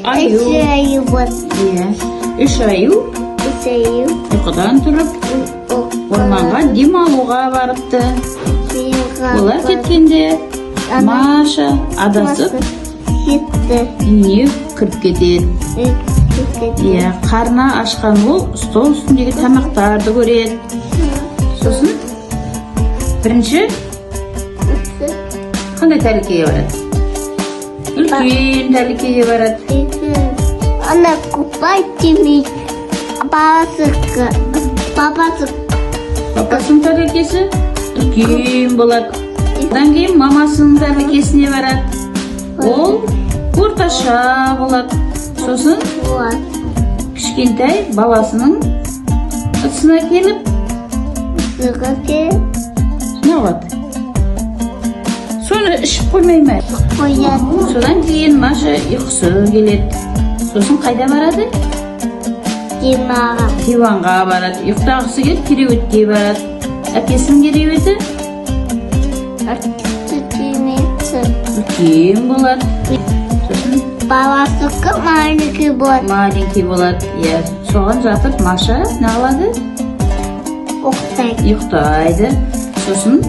Аю. Үш аю болады. Иә, үш аю. Үш аю. Ұйқыдан тұрып, орманға демалуға барыпты. Олар кеткенде, Маша адасып кетті. Үйіне кіріп кетеді. Кетті. Иә, қарны ашқан ол стол үстіндегі тамақтарды көреді. Сосын бірінші қандай тәрелкеге барады? Үлкен тәрелкеге барады. Ана купать демейді. Баласы, папасы. Папасының тәрелкесі үлкен болады. Одан кейін мамасының тәрелкесіне барады, ол орташа болады. Сосын болады. Кішкентай баласының ыдысына келіп Суға келіп не қылады? Соны ішіп қоймай ма? Қояды. Содан кейін Маша ұйқысы келеді. Сосын қайда барады? Диванға. Диванға барады. Ұйықтағысы келіп, кереуетке барады. Әкесінің кереуеті Түймесі. Үлкен болады. Сосын Баласыкі маленький болады. Маленький болады, иә. Соған жатып, Маша не қылады? Ұйықтайды. Ұйықтайды. Сосын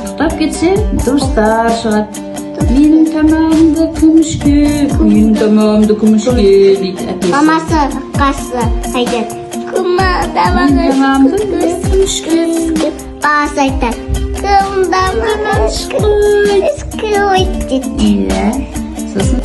ұйықтап кетсе, дыбыстар шығады. «Менің тамағымды кім ішкен? Менің тамағымды кім ішкен?» – дейді әкесі. Мамасы қасы айтады. Кім «Менің тамағымды кім ішкен?» Баласы айтады. Кім тамағын Ішкен. Ішкен дейді. Иә, сосын